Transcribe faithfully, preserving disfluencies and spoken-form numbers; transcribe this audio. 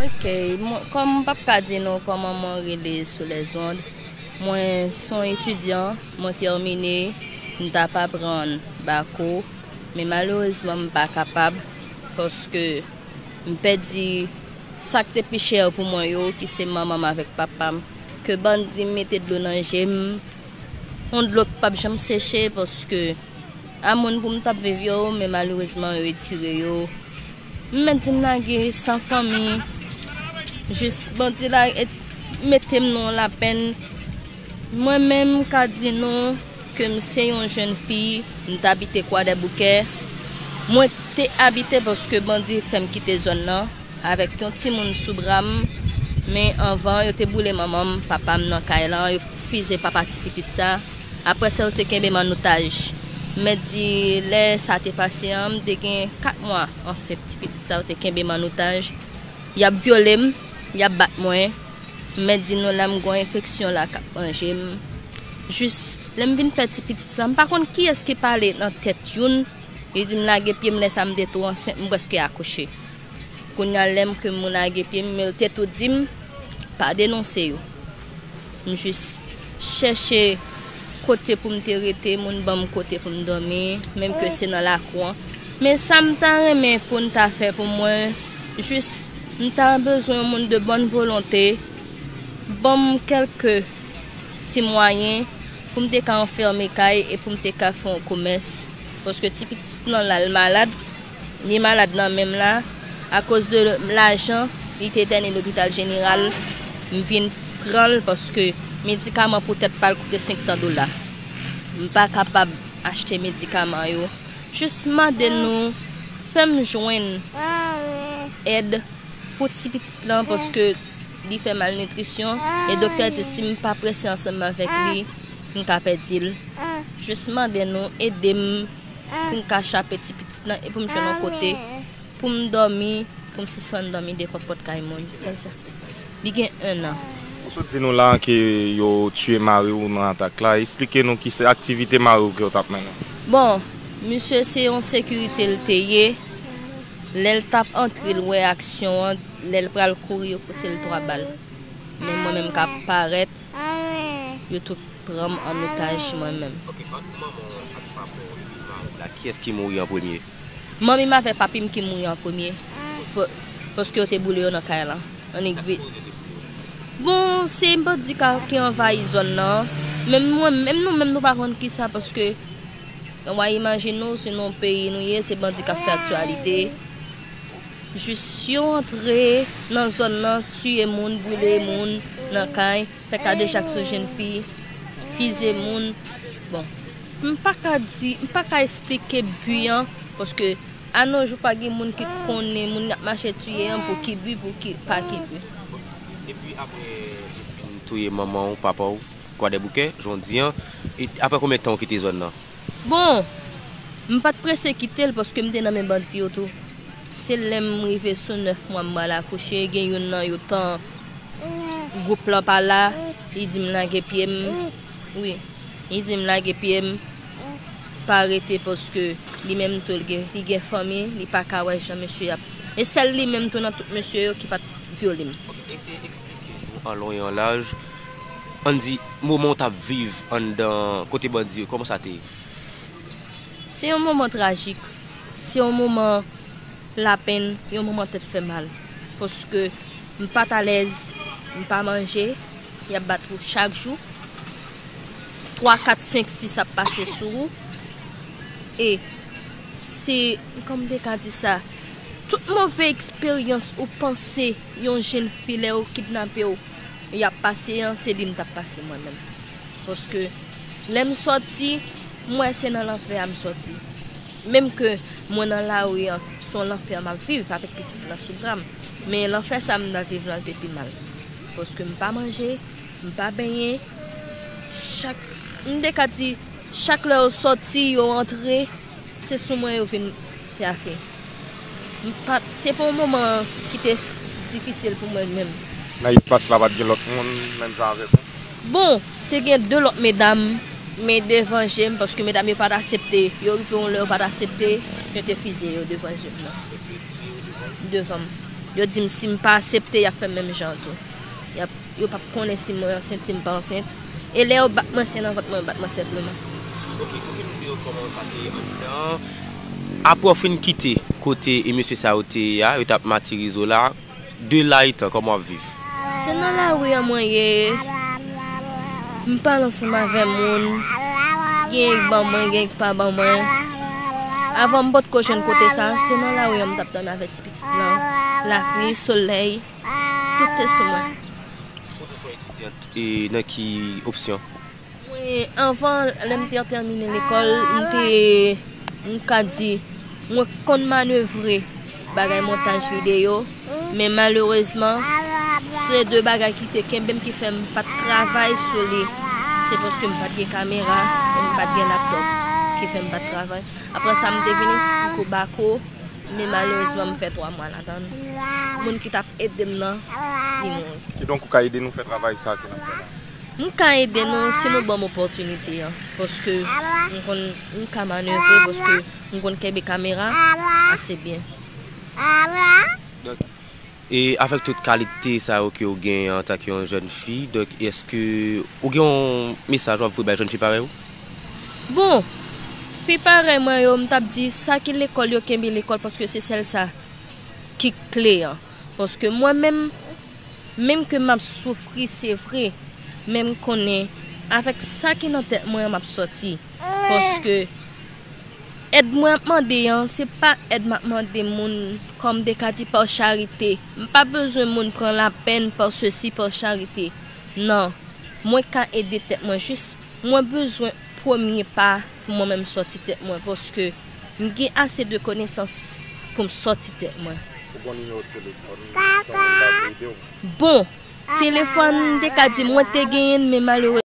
Ok, mwen, kòm m p ap ka di nou kòman mwen rele sou lèzond, mwen se yon etidyan, mwen tèmine, m t ap aprann bako, men malerezman m pa kapab, paske m pèdi sa k te pi chè pou mwen yo, ki se manman m avèk papa m, ke bandi mete dlo nan je m, yon dlo k p ap janm seche, paske a moun pou m t ap viv yo, men malerezman yo retire yo. M mèt di m lage san fanmi, jis bandi la et-, mete m nan lapèn. Mwen menm, m ka di nou ke m se yon jèn fi, m t abite Kwadèboukè. Mwen te abite paske bandi fè m kite zòn nan avèk yon timoun sou bra m. Men anvan, yo te boule manman m, papa m nan kay lan, yo fize papa ti pitit sa. Apre sa, yo te kenbe m an otaj. M mèt di, lè sa te pase an, m te gen kat mwa ansent ti pitit sa, yo te kenbe m an otaj. Y ap vyole m, y ap bat mwen. M mèt di nou la, m gon enfeksyon la k ap manje m. Jis, lè m vin fè ti pitit sa, m pa konn kiyès ki pale nan tèt youn, li di m lage pye m, lè sa m te tou ansent, m prèske akouche. Kounye a, lè m ke m lage pye m, men yo te tou di m, pa denonse yo. M jis chèche kote pou m te rete, moun ban m kote pou m dòmi, menm ke se nan lakou an. Men sa m ta renmen pou n ta fè pou mwen, jis m ta bezwen yon moun de bòn volonte, ban m kèlke ti mwayen pou m te ka anfème kay e pou m te ka fè yon komès. Paske ti pitit lan la, l malad, li malad nan men m la, akoz de lajan, li te entène lopital jeneral, m vin pran l paske medikaman pou tèt pa l koute senk san dola. M pa kapab achte medikaman yo. Jis mande nou, fè m jwenn èd pou ti pitit lan, paske li fè malnitrisyon, e doktè di si m pa prese ansanm avèk li, m ka pèdi l. Jis mande nou ede m pou m ka chape ti pitit lan e pou m jwenn yon kote pou m dòmi, pou m sispann dòmi devan pòt kay moun. Sèl sa. Li gen enn an. Ou sot di nou la ke yo tiye mari w nan atak la. Esplike nou ki se aktivite mari w ke w t ap mennen. Bon, misye se yon sekirite l te ye. Lè l t ap antre, l wè aksyon an, lè l pral kouri, yo pouse l twa bal. Men mwen menm k ap parèt, yo tout pran m an otaj mwen menm. Ok, ant manman w ak papa w epi mari w la, kiyès ki mouri an premye? Manmi m avèk papi m ki mouri an premye. Pa-, paske yo te boule yo nan kay lan. Annik vi-, bon, se bandi ka, ki anvayi zòn nan. Menm mwen, menm nou menm nou pa konn kisa, paske w a imajine w, se nan yon peyi nou ye, se bandi k ap fè aktyalite. Jis yo antre nan zòn nan, tiye moun, boule moun nan kay, fè kadejak sou jèn fi, fize moun. Bon, m pa ka di, m pa ka esplike bi an, paske a no jou pa gen moun ki konnen moun y ap mache tiye an pou ki bi, pou ki, pa ki bi. Depi apre yo fin touye manman w, papa w, Kwadèboukè, jan w di an, e apre konbyen tan w kite zòn nan? Bon, m pa t prese kite l paske m te nan men bandi yo tou. Se lè m rive sou nèf mwa m pral akouche, gen youn nan yo tan gwoup lan pa la, li di m lage pye m. Wi, li di m lage pye m, pa rete paske li menm tou l gen, li gen fanmi, li pa ka wè jan mesye y ap. E sèl li menm tou nan tout mesye yo ki pa t vyole m. Ok, eseye eksplike nou an lon e an laj, ann di, moman w t ap viv anndan kote bandi yo, kòman sa te ye? Se yon moman trajik, se yon moman lapenn, yon moman tèt fè mal. Paske m pa t alèz, m pa manje, y ap bat ou chak jou. Twa, kat, senk, sis ap pase sou ou. E se, kòman m te ka di sa? Tout move eksperyans ou panse yon jèn fi lè yo kidnape w, y ap pase an, se li m t ap pase mwen menm. Paske lè m sòti, m wè se nan lanfè a m sòti. Menm ke mwen nan lari an, se yon lanfè m ap viv avèk pitit lan sou bra m. Men lanfè sa m t ap viv lan, l te pi mal. Paske m pa manje, m pa benyen. Chak, m te ka di, chak lè yo sòti, yo antre, se sou mwen yo vin fè afè. M pa, se pa yon moman ki te difisil pou mwen menm. Nan espas la, pa t gen lòt moun, menm jan avèk ou? Bon, te gen de lòt medam, men devan je m, paske medam yo pa t aksepte. Yo rive yon lè, yo pa t aksepte, yo te fize yo devan je m nan. Devan m. Yo di m si m pa aksepte, y ap fè m menm jan an tou. Y ap, yo p ap konnen si mwen ansent, si m pa ansent. E lè yo bat mwen, se nan vant mwen yo bat mwen senpleman. Ok, ou fin di yo kòman sa te ye anndan an. Apre w fin kite kote e mesye sa yo te ye a, yo t ap matirize w la, de la etan, kòman w ap viv? Se nan lari an mwen ye. M pale ansanm avè moun. Gen k ban mwen, gen k pa ban mwen. Avan m potko jwenn kote sa, se nan lari an m t ap dòmi avè ti pitit lan. Lapli, solèy, tout te sou mwen. Ou te se yon etidyant e nan ki opsyon? Mwen, anvan, lè m te tèmine lekòl, m te, m ka di, mwen konn manevre bagay montaj videyo, men malerezman, se de bagay ki te kenbe m, ki fè m pa t travay sou li. Se paske m pa t gen kamera, e m pa t gen laptòp, ki fè m pa t travay. Apre sa, m te vin enskri kou bako, men malerezman, m fè twa mwa ladan l. Moun ki t ap ede m nan, li mouri. Kidonk, ou ka ede nou fè travay sa ke n ap fè la? M ka ede nou si nou ban m opòtinite an, paske m konn, m ka manevre, paske m konn kenbe kamera ase byen. Donk, e avèk tout kalite sa yo ke w genyen antanke yon jèn fi, donk, èske ou gen yon mesaj w ap voye bay jèn fi parèy ou? Bon, fi parèy mwen yo, m t ap di, sa ki lekòl yo, kenbe lekòl, paske se sèl sa ki kle an. Paske mwen menm, menm ke m ap soufri, se vre, men m konnen avèk sa ki nan tèt mwen an, m ap sòti. Paske èd mwen ap mande an, se pa èd m ap mande moun, kòm de ka di, pa charite. M pa bezwen moun pran lapèn pa sesi, pa charite. Non. Mwen ka ede tèt mwen, jis mwen bezwen premye pa pou mwen menm sòti tèt mwen, paske m gen ase de konesans pou m sòti tèt mwen. Ou gon nimewo telefòn, sa moun ta vle ede w? Bon, telefòn, m te ka di mwen te genyen l, men malerezman,